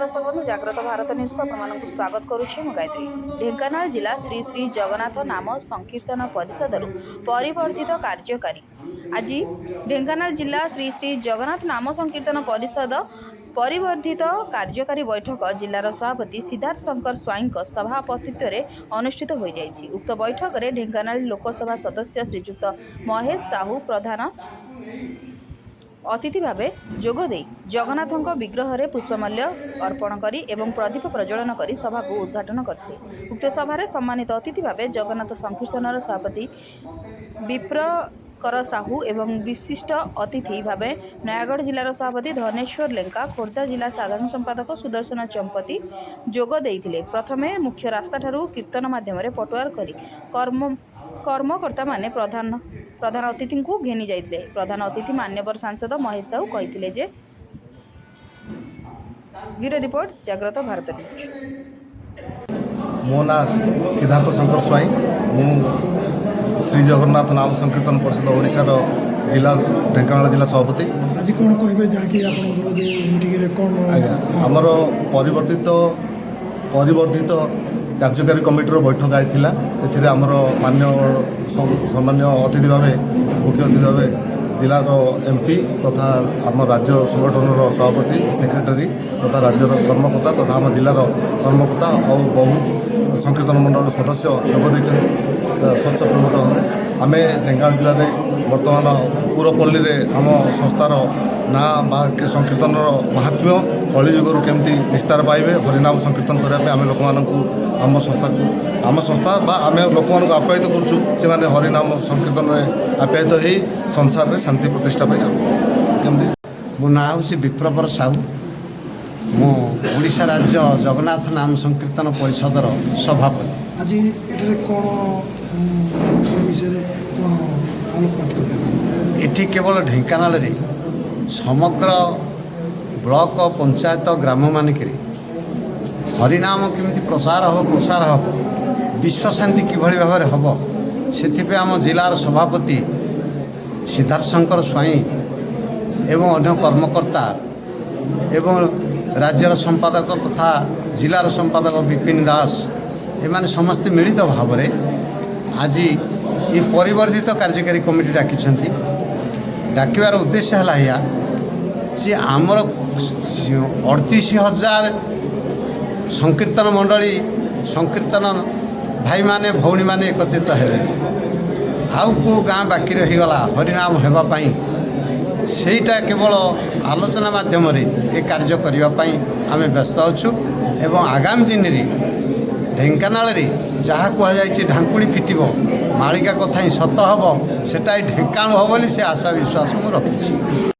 ଦର୍ଶକ ବନ୍ଧୁ, ଜାଗ୍ରତ ଭାରତ ନ୍ୟୁଜ୍କୁ ଆପଣମାନଙ୍କୁ ସ୍ୱାଗତ କରୁଛି ମୁଁ ଗାୟତ୍ରୀ। ଢେଙ୍କାନାଳ ଜିଲ୍ଲା ଶ୍ରୀ ଶ୍ରୀ ଜଗନ୍ନାଥ ନାମ ସଂକୀର୍ତ୍ତନ ପରିଷଦରୁ ପରିବର୍ଦ୍ଧିତ କାର୍ଯ୍ୟକାରୀ। ଆଜି ଢେଙ୍କାନାଳ ଜିଲ୍ଲା ଶ୍ରୀ ଶ୍ରୀ ଜଗନ୍ନାଥ ନାମ ସଂକୀର୍ତ୍ତନ ପରିଷଦ ପରିବର୍ଦ୍ଧିତ କାର୍ଯ୍ୟକାରୀ ବୈଠକ ଜିଲ୍ଲାର ସଭାପତି ସିଦ୍ଧାର୍ଥ ଶଙ୍କର ସ୍ୱାଇଁଙ୍କ ସଭାପତିତ୍ୱରେ ଅନୁଷ୍ଠିତ ହୋଇଯାଇଛି। ଉକ୍ତ ବୈଠକରେ ଢେଙ୍କାନାଳ ଲୋକସଭା ସଦସ୍ୟ ଶ୍ରୀଯୁକ୍ତ ମହେଶ ସାହୁ ପ୍ରଧାନ ଅତିଥି ଭାବେ ଯୋଗଦେଇ ଜଗନ୍ନାଥଙ୍କ ବିଗ୍ରହରେ ପୁଷ୍ପମାଲ୍ୟ ଅର୍ପଣ କରି ଏବଂ ପ୍ରଦୀପ ପ୍ରଜ୍ୱଳନ କରି ସଭାକୁ ଉଦ୍ଘାଟନ କରିଥିଲେ। ଉକ୍ତ ସଭାରେ ସମ୍ମାନିତ ଅତିଥି ଭାବେ ଜଗନ୍ନାଥ ସଂକୀର୍ତ୍ତନର ସଭାପତି ବିପ୍ରକର ସାହୁ ଏବଂ ବିଶିଷ୍ଟ ଅତିଥି ଭାବେ ନୟାଗଡ଼ ଜିଲ୍ଲାର ସଭାପତି ଧନେଶ୍ୱର ଲେଙ୍କା, ଖୋର୍ଦ୍ଧା ଜିଲ୍ଲା ସାଧାରଣ ସମ୍ପାଦକ ସୁଦର୍ଶନ ଚମ୍ପତି ଯୋଗ ଦେଇଥିଲେ। ପ୍ରଥମେ ମୁଖ୍ୟ ରାସ୍ତାଠାରୁ କୀର୍ତ୍ତନ ମାଧ୍ୟମରେ ପଟୁଆର କରି କର୍ମକର୍ତ୍ତାମାନେ ପ୍ରଧାନ ପ୍ରଧାନ ଅତିଥିଙ୍କୁ ଘେନି ଯାଇଥିଲେ। ପ୍ରଧାନ ଅତିଥି ମାନ୍ୟବର ସାଂସଦ ମହେଶ ସାହୁ କହିଥିଲେ ଯେ, ବ୍ୟୁରୋ ରିପୋର୍ଟ, ଜାଗ୍ରତ ଭାରତ ନ୍ୟୁଜ୍। ମୋ ନାଁ ସିଦ୍ଧାର୍ଥ ଶଙ୍କର ସ୍ୱାଇଁ। ମୁଁ ଶ୍ରୀ ଜଗନ୍ନାଥ ନାମ ସଂକୀର୍ତ୍ତନ ପରିଷଦ ଓଡ଼ିଶାର ଜିଲ୍ଲା, ଢେଙ୍କାନାଳ ଜିଲ୍ଲା ସଭାପତି। ଆଜି କ'ଣ କହିବେ, ଯାହାକି ଆପଣଙ୍କର ଯେଉଁ ମିଟିଂରେ କ'ଣ? ଆଜ୍ଞା, ଆମର ପରିବର୍ଦ୍ଧିତ କାର୍ଯ୍ୟକାରୀ କମିଟିର ବୈଠକ ଆଜି ଥିଲା। ଏଥିରେ ଆମର ମାନ୍ୟ ସମ୍ମାନୀୟ ଅତିଥି ଭାବେ, ମୁଖ୍ୟ ଅତିଥି ଭାବେ ଜିଲ୍ଲାର ଏମ୍ପି ତଥା ଆମ ରାଜ୍ୟ ସଂଗଠନର ସଭାପତି, ସେକ୍ରେଟାରୀ ତଥା ରାଜ୍ୟର କର୍ମକର୍ତ୍ତା ତଥା ଆମ ଜିଲ୍ଲାର କର୍ମକର୍ତ୍ତା ଆଉ ବହୁତ ସଂକୀର୍ତ୍ତନ ମଣ୍ଡଳର ସଦସ୍ୟ ଯୋଗ ଦେଇଛନ୍ତି ସ୍ୱଚ୍ଛ ପ୍ରମୁଖ ଭାବେ। ଆମେ ଢେଙ୍କାନାଳ ଜିଲ୍ଲାରେ ବର୍ତ୍ତମାନ ପୁରପଲ୍ଲୀରେ ଆମ ସଂସ୍ଥାର ନାଁ ବା ସଂକୀର୍ତ୍ତନର ମାହାତ୍ମ୍ୟ କଳିଯୁଗରୁ କେମିତି ନିସ୍ତାର ପାଇବେ, ହରିନାମ ସଂକୀର୍ତ୍ତନ କରିବା ପାଇଁ ଆମେ ଲୋକମାନଙ୍କୁ, ଆମ ସଂସ୍ଥାକୁ, ଆମ ସଂସ୍ଥା ବା ଆମେ ଲୋକମାନଙ୍କୁ ଆପ୍ୟାୟିତ କରୁଛୁ। ସେମାନେ ହରିନାମ ସଂକୀର୍ତ୍ତନରେ ଆପ୍ୟାୟିତ ହେଇ ସଂସାରରେ ଶାନ୍ତି ପ୍ରତିଷ୍ଠା ପାଇଁ କେମିତି ମୋ ନାଁ ହେଉଛି ବିପ୍ରବର ସାହୁ। ମୁଁ ଓଡ଼ିଶା ରାଜ୍ୟ ଜଗନ୍ନାଥ ନାମ ସଂକୀର୍ତ୍ତନ ପରିଷଦର ସଭାପତି। ଆଜି ଏଠାରେ କ'ଣ, ଏ ବିଷୟରେ କ'ଣ ଆଲୋକପାତ କଲେ ଆପଣ? ଏଠି କେବଳ ଢେଙ୍କାନାଳରେ, ସମଗ୍ର ବ୍ଲକ, ପଞ୍ଚାୟତ, ଗ୍ରାମମାନଙ୍କରେ ହରିନାମ କେମିତି ପ୍ରସାର ହେବ, ପ୍ରସାର ହେବ, ବିଶ୍ୱଶାନ୍ତି କିଭଳି ଭାବରେ ହେବ, ସେଥିପାଇଁ ଆମ ଜିଲ୍ଲାର ସଭାପତି ସିଦ୍ଧାର୍ଥ ଶଙ୍କର ସ୍ୱାଇଁ ଏବଂ ଅନ୍ୟ କର୍ମକର୍ତ୍ତା ଏବଂ ରାଜ୍ୟର ସମ୍ପାଦକ ତଥା ଜିଲ୍ଲାର ସମ୍ପାଦକ ବିପିନ ଦାସ, ଏମାନେ ସମସ୍ତେ ମିଳିତ ଭାବରେ ଆଜି ଏ ପରିବର୍ଦ୍ଧିତ କାର୍ଯ୍ୟକାରୀ କମିଟି ଡାକିଛନ୍ତି। ଡାକିବାର ଉଦ୍ଦେଶ୍ୟ ହେଲା ଏଇଆ ଯେ ଆମର 38,000 ସଂକୀର୍ତ୍ତନ ମଣ୍ଡଳୀ, ସଂକୀର୍ତ୍ତନ ଭାଇମାନେ, ଭଉଣୀମାନେ ଏକତ୍ରିତ ହେଲେ। ଆଉ କେଉଁ ଗାଁ ବାକି ରହିଗଲା ହରିନାମ ହେବା ପାଇଁ, ସେଇଟା କେବଳ ଆଲୋଚନା ମାଧ୍ୟମରେ ଏ କାର୍ଯ୍ୟ କରିବା ପାଇଁ ଆମେ ବ୍ୟସ୍ତ ଅଛୁ। ଏବଂ ଆଗାମୀ ଦିନରେ ଢେଙ୍କାନାଳରେ ଯାହା କୁହାଯାଇଛି, ଢାଙ୍କୁଣି ଫିଟିବ, ମାଳିକା କଥା ହିଁ ସତ ହେବ, ସେଟା ଏଇ ଢେଙ୍କାନାଳ ହେବ ବୋଲି ସେ ଆଶା ବିଶ୍ୱାସ ମୁଁ ରଖିଛି।